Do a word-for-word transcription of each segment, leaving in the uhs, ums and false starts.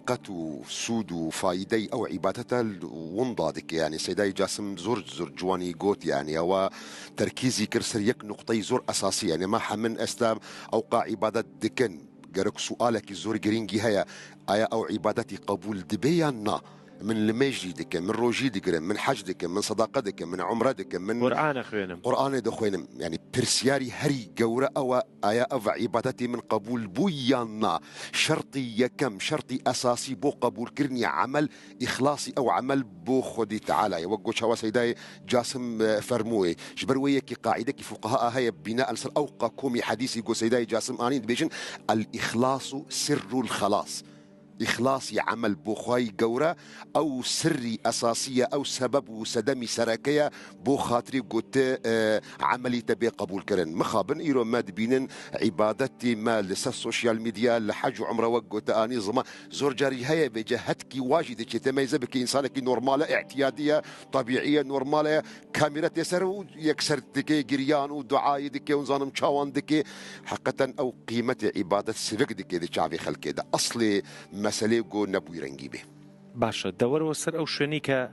Qet û sûd û fayîdey ew îbadete winda dike. Yanî Seydayê Casim zor, zor ciwanî got, yanî ewa terkîzî kir ser yek nuqteyî zor esasî. Yanî me hemin esta ewqa îbadet dikin. Gerek sualekî zor girîngî heye. Aya ew îbadetî qebûl dibe yan na? Min limêj jî dikim, min rojî digirim, min hec dikim, min sedaqa dikim, min umre dikim, min Qur'an dixwînim. Qur'anê dixwînim. Yanî pirsiyarî herî gewre ew e, aya ev îbadetê min qebûl bû yan na? Şertî yekem, şertî esasî bo qebûlkirinî emel, îxlasî ew emel bo Xwedî Teala ye. Wek got çawa Seydayê Casim, e, fermûyê. Ji ber wê yekî qaîdekî fuqaha heye, bîna li ser ewqa komî hedîsî got Seydayê Casim anîn dibêjin, "El-îxlasu sirrul xelas." Îxlasî emel bo Xwayî gewre, ew sirrî esasî ye, ew sebeb û sedemî sereke ye, bo xatirî ku ti, e, emelî te bê qebûlkirin. Mixabin îro me dibînin îbadetî me li ser sosyal medya, li hec û umre wek ku te anî ziman, zor carî heye vêce hetkî wa jî diçê. Te meyze bike însanekî normal e, îtiyadî ye, tebîî ye, normal e, kamîre tê ser û yekser dike, giryan û duayî dike û nizanim çawan dike. Heqeten ew qîmetê îbadet sivik dike di çavê xelkê de. Eslê meselê ku nebûyî rengî bê. Baş e, de were ser ew şwênî ke,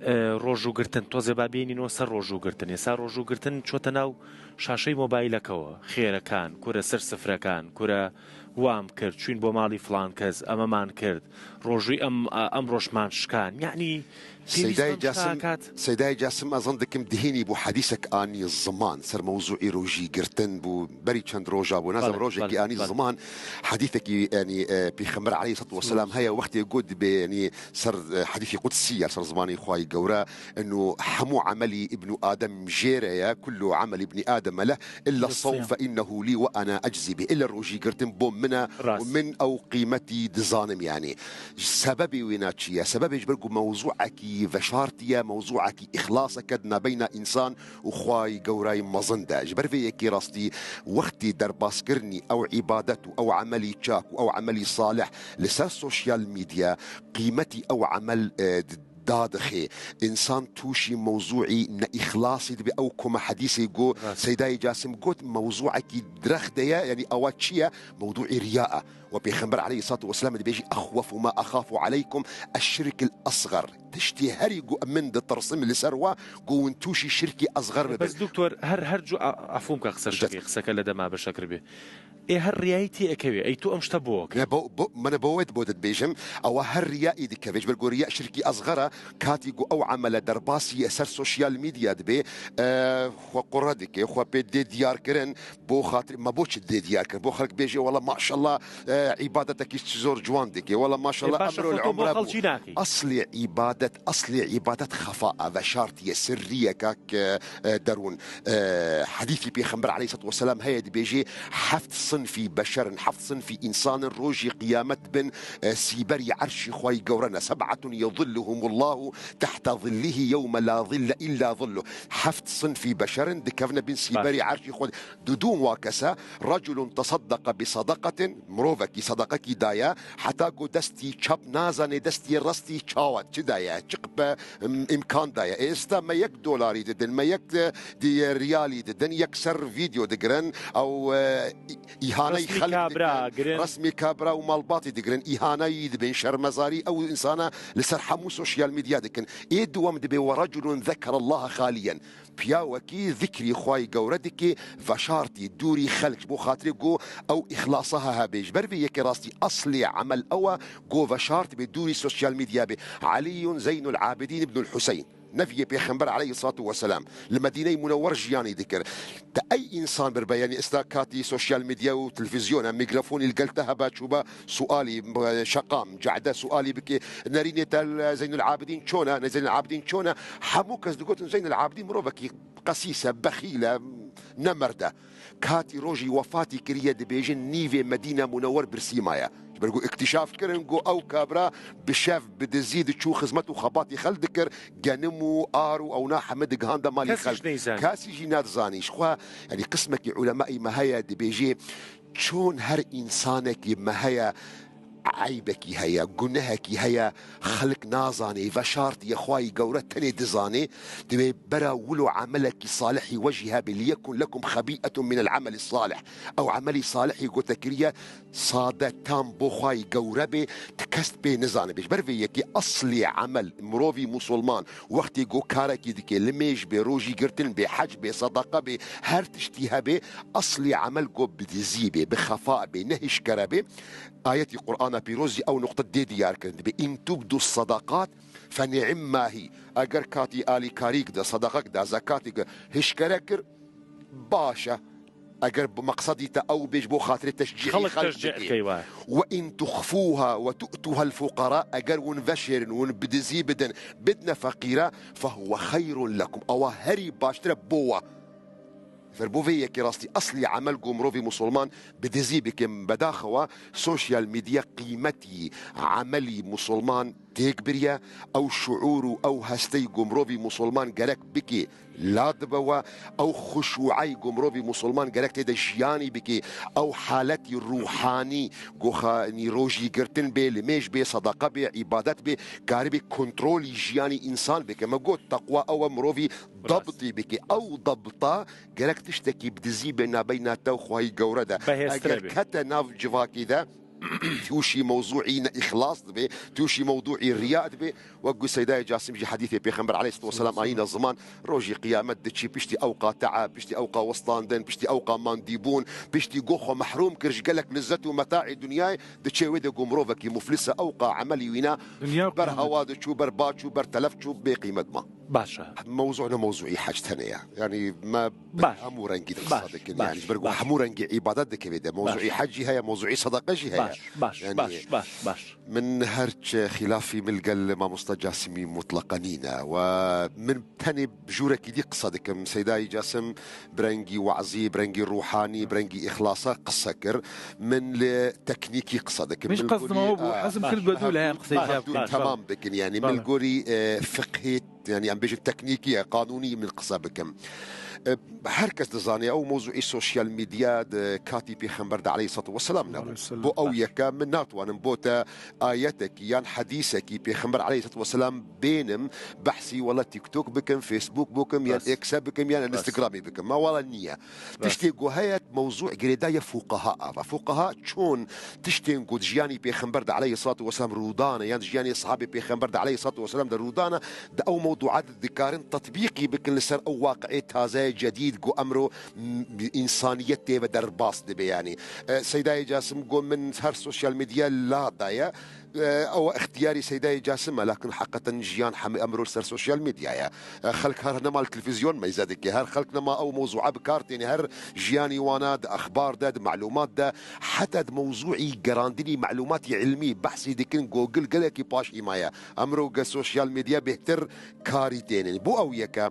e, rojû girtin, tozê ba bênîn o ser rojû girtin. Êsa rojû girtin çote nav şaşey mobaylekê we. Xêrekan, kure ser sifrekan, kure wam kir, çûn bo malî filan kes, ememan kir, rojû em, em roşman şikan. Yanî Seydayê Casim, Seydayê Casim, ez zan dikim dihênî bû hedîsek anî ziman ser mewzûî rojî girtin bû, berî çend roja bû. Nazem rojekî anî ziman hedîsekî, yanî, e, Pêxember aleyhissalatu vesselam heye, wextê got dibê, yanî, ser, e, hedîsî qudsî ye, ser zimanê Xwayî gewre, eno hemû emelî îbnû Adem jê re ye, "Kullu emel îbnî Adem leh, illa sawm fe innehu lî ve ana eczi bih." Illa rojî girtin bo min e û min ew qîmetî dizanim, yanî. Sebebê wêna çi ye? Sebebê ji ber ku mewzûekî veşartî ye, mewzûekî îxlaseke di nabeyna însan û Xwayî gewrayî mezin de. Ji ber vê yekê rastî wextî derbaskirinî ew îbadet û ew emelî çak û ew emelî salih li ser sosyal medya qîmetî ew emel, e, di-, dadixe. Însan tûşî mewzûî neîxlasî dibe. Ew koma hedîsê got, Seydayê Casim got, mewzûekî direxde ye, yanî ewa çi ye? Mewdûî riya e. Ve Pêxember aleyhissalatu vesselam dibêjî, "Exwefu ma exafu aleykum eşşirkil esgar." Tiştê herî ku min ditirsim li ser we, ku hûn tûşî şirkî esgar bibin. Bes doktor, her, her cu-, a-, efûm ke qise şikê, qiseke li dema bişekir bê. Ê her riyayî tê ekewê, ey tu em ji te bo ke. Ne, bo, bo, min bo wê bo dibêjim, ewa her riyayî dikeve, ji ber ku riya şirkî esgar e, katî ku ew emele derbasî ye ser sosyal medya dibe, e, xwe qure dike, xwe pê dê diyar kirin, Bo xatir me bo çi dê diyar kir? Bo xelk bêje, "Wela maşallah, e, îbadetekî çi zor ciwan dike. Wela maşallah, emrul umre bû." Eslê îbadet, eslê îbadet xefa e, veşartiye, sirriyeke ke, e, derûn. E, hedîsî Pêxember aleyhissalatu vesselam heye dibêje, heft sinfî beşerin, heft sinfî însanin rojî qiyamet bin, e, sîberî erşî Xwayî gewre ne. "Seb'atun yuzilluhumullahu tehte zillihi yewme la zille illa zilluh." Heft sinfî beşerin dikevine bin sîberî erşî Xwedê. Dudûn wa kese, "Reculun tesaddeqe bi sadaqatin", mirovekî sadaqekî daye, heta ku destî çep nazane destî restî çawa çi daye, çi qpe, im-, îmkan daye. Êsta me yek dolarî didin, me yek, e, di-, riyalî didin, yekser vîdeo digirin, ew, e, î-, îhaneyî xelk dikin, resmî kabira û malbatî digirin, îhaneyî dibin, şermezarî ew însana li ser hemû sosyal medya dikin. Ê duwem dibe, "Ve reculun zekerallaha xaliyen." Piyawekî zikrî Xwayî gewre dike, veşartî, dûrî xelk, ji bo xatirê ku ew îxlasa he hebe. Ji ber vê yekê rastî eslê emel ew e ku veşart bê, dûrî sosyal medya bê. Eliyun Zeynul Abidîn ibnul Huseyn, neviyê Pêxember aleyhissalatu vesselam, li Medîneyê Munewwer jiyanî dikir. Te ey însan bir be, yanî esta katî sosyal medya û televîzyon e, mîkrofonî li gel te hebe, çûbe, sualî, e, şeqam, cehde sualî bike, nerînê te li Zeynul Abidîn çon e, ne Zeynul Abidîn çon e, hemû kes digotin Zeynul Abidîn mirovekî qesîs e, bexîl e, ne merd e. Katî rojî wefatî kiriye dibêjin nîvê Medîne Munewwer birsî maye. Ji ber ku îktîşaf kirin ku ew kabra bi şev, bi dizî diçû xizmet û xebatî xelk dikir, genim û ar û ewna heme digihanda malî xelk. Kesî jî nadizanî. Ji xwe, yanî qismekî ulemayî me heye dibêjê, çon her însanekî me heye, eybekî heye, gunehekî heye, xelk nazanê, veşartiye, Xwayî Gewre tenê dizanê, divê bera wilo emelekî salihî we jî hebe, liyekun lekum xebî'etun minel emelî salih. Ew emelî salihî ku te kiriye, sade, tam bo Xwayî Gewre bê, ti kes pê nizanibe. Ji ber vê yekê eslê emel, mirovî musulman, wextê ku karekî dike, limêj bê, rojî girtin bê, hec bê, sedeqe bê, her tiştî hebe, eslê emel ku bi dizî bê, bi xefa bê, ne hişkere bê, ayetî Qur'ana pîroz jî ew nuqte dê diyar kirin dibe. "In tubdu sadaqat fe ni'imma hi." Eger katî alîkarîk de, sadaqek de, zekatîk de hişkere kir, baş e. Eger bi meqsedî te ew bê ji bo xatirê teşcî'î Xelk xelk teşcî bikî. Dikey, wa. "Ve in tuxfuha ve tu'tuhel fuqara", eger hûn veşêrin, hûn bi dizî bidin, bidne feqîre, "fehuve xeyrun lekum", ewa herî baştir e bo we. Fer bo vê yekê rastî eslî emel ku mirovî musulman bi dizî bike. Bedaxewa sosyal medya qîmetî emelî musulman têk biriye. Ew şuûr û ew hesteyî ku mirovî musulman gerek bikê la dibe we. Ew xuşû'ey ku mirovî musulman gerek tê de jiyanî bikê. Ew haletî ruhanî ku xanî rojî girtin bê, limêj bê, sedeqe bê, îbadet bê, karibê kontrolî jiyanî însan bike. Me got teqwa ew e mirovî Rast. Dabtî bike. Ew dabta gerek tiştekî bi dizî bê nabeyna te û Xwayî Gewre de. Bihêstir Eger bê. Kete nav civakî de, tûşî mewzûî ne îxlas dibe, tûşî mewdûî riya dibe. Wek ku Seydayê Casim jî hedîsê Pêxember aleyhissalatu vesselam ayîne ziman, rojî qiyamet diçî, piştî ew qate'a, piştî ew qawestandin, piştî ew qamandîbûn, piştî go xwe mehrûm kir ji gelek lizzet û metaê dinyayê, diçê wê de ku mirovekî muflis e, ew qa emelî wîna Dinya û ber qiyamet. Hewa diçû, ber ba çû, ber telef çû, bê qîmet ma. Baş e. Mewzû ne mewzûî hec tenê ye. Yanî me bi Baş. Hemû rengî de Baş, qisa dikin. Baş, Yanî ji ber ku baş. Hemû rengî îbadet dike vê de. Mewzûî Baş. Hec jî heye, mewzûî sedeqe jî heye. Baş, baş, Yanî baş, baş, baş. Min her çi xîlafî min gel mamosta Casimî mutleqa nîne. We min tenê bi jûrekî dî qisa dikim. Seydayî Casim bi rengî wazî, bi rengî ruhanî, bi rengî îxlasa qise kir. Min li teknîkî qise dikim. Min ji Min qesdima gorî, we bû, e, hezim kir Baş. Bedû li heyam qisey Baş. Jab. Hevdû Baş. Temam dikin, yanî. Min Baş. Gorî, e, fiqhê, yanî em bêjin teknîkî ye, qanûnî min qise bikim. E, her kes dizane ew mewzûî sosyal medya di katî Pêxember de aleyhissalatu vesselam nebû. Aleyhisselam. Bo ew Baş. Yeke min natwanim bo te ayetekî yan hedîsekî Pêxember aleyhissalatu vesselam bênim behsî wela TikTok bikim, Facebook bikim, yan Rast. X bikim, yan Rast. Instagramê bikim. Ma wela niye. Rast. Tiştê ku heye mewzû girêdaye fuqaha ava. Fuqaha çon tiştên ku di jiyanî Pêxember de aleyhissalatu vesselam rûdane, yan di jiyanê sahabê Pêxember de aleyhissalatu vesselam de rûdane, di ew mewdûa de dikarin tetbîqî bikin li ser ew waqiê tazeyê cedîd ku emro, m, însaniyet tê ve derbas dibe, yanî. E, Seydayê Casim got, min her sosyal medya la daye. E, ew ixtiyarî Seydayê Casim e, lakin heqeten jiyan hemî emro li ser sosyal medya ye. E, xelk her nema li televîzyon meyze dike, her xelk nema ew mewzûa bi kar têne, her jiyanî wana di exbar de, di melûmat de, heta di mewzûî gerandinî melûmatî ilmî behsî dikin, Google gelekî paş îmaye. Emro ge sosyal medya bêhtir karî tênin. Bo ew yeke,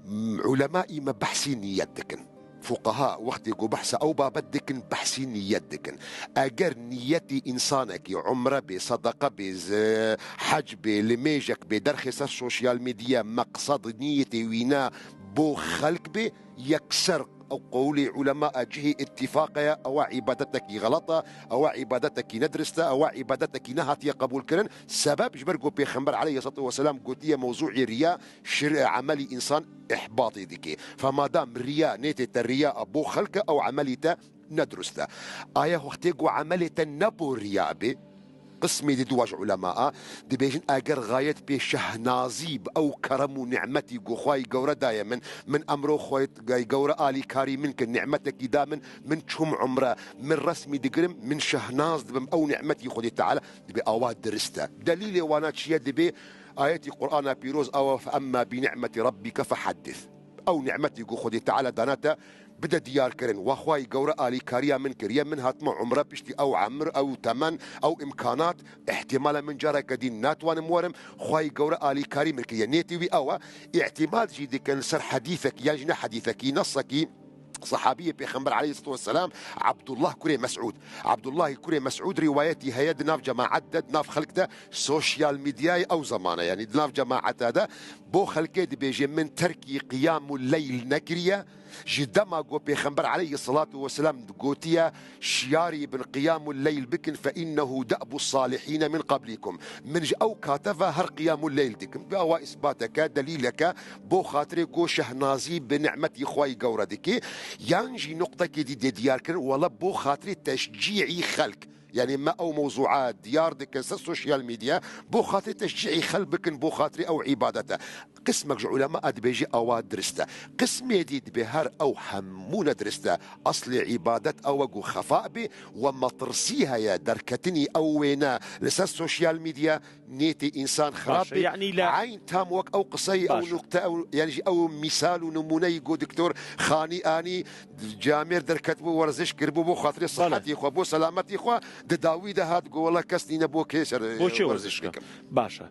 m, ulemaî me behsî niyet dikin. Fuqaha wextê ku behsa ew babet dikin, behsî niyet dikin. Eger niyetî însanekî umre bê, sedeqe bê, z-, hec bê, limêjek bê, derxê ser sosyal medya, meqsed niyetê wî ne bo xelk bê, yekser ew qewlê ulema e cihê îtîfaqe ye, ewa îbadetekî xelet e, ewa îbadetekî nedurist e, ewa îbadetekî nehatiye qebûlkirin. Sebeb ji ber ku Pêxember aleyhissalatu vesselam gotiye mewzûî riya, şir, emelî însan îhbatê dike. Fe madam riya nêtê te riya e bo xelk e, ew emelî te nedurist e. Aya wextê ku emelê te ne bo riya be, qismê dî duwa ji ulema a, dibêjin, eger xayet pê şehnazî bi ew kerem û nimetî ku Xwayî Gewre daye min, min emro Xwayî Gewre alîkarî min kir, nimetekî da min, min çûm umre, min resmî digirim, min şehnaz dibim ew nimetî Xwedê Teala, dibê awa dirist e. Delîlê wana çi ye? Dibê ayetî Qur'ana pîroz awa, "Fe emma bi ni'meti rabbike fehaddis." Ew nimetî ku Xwedê Teala dana te, bide diyarkirin. Wa Xwayî Gewre alîkariya min kiriye, min hatime umre piştî ew emir, ew temen, ew îmkanat, îhtîmal e min careke din natwanim werim, Xwayî Gewre alîkarî min kiriye. Nêtî wî ew e, îhtîmal jî dikin li ser hedîsekî, yan jî ne hedîsekî, nesekî, Sahabiyê Pêxember aleyhissalatu vesselam, Abdullah kurê Mes'ud. Abdullahî kurê Mes'ud rîwayetî heye di nav cemaet de, di nav xelk de, sosyal medyayê ew zemane, yanî di nav cemaeta de bo xelkê dibêje, min terkî qiyamul leyl nekiriye, Ji dema ku Pêxember aleyhisselatu vesselam gotiye, şiyarî bin qiyamul leyl bikin, fe innehu da'bu salihîne min qablikum. Min ji ew kate ve her qiyamul leyl dikim. Bi awa îsbateke, delîleke, bo xatirê ku şehnazî bi nimetî xwe yî gewre dike. Yan jî nuqtekê dî dê diyar kirin, wela bo xatirê teşcî'î xelk. Yani me ew mewzûa diyar dikin ser sosyal medya, bo xatirê teşcî'î xelk bikin, bo xatirê ew îbadete. Qismek ji ulema dibêje awa dirist e. Qismê dî dibê her ew hemû ne dirist e. Aslê îbadet ew e ku xefa bê, we metirsî heye, derketinî ew wêne li ser sosyal medya nêtê însan xirab Baş e, bê. Yani le Eyn tam wek ew qisey, ew Baş e. nukte, ew, yani jî ew mîsal û nimûneyî ku doktor Xanî anî, camêr derketibû, werziş kiribû bo xatirê Bele. sihetî xwe, bo selametî xwe, di dawî de hat ku wela kes nîne bo kê ser, Bo e, kê werziş werziş bikim. bikim. Baş e.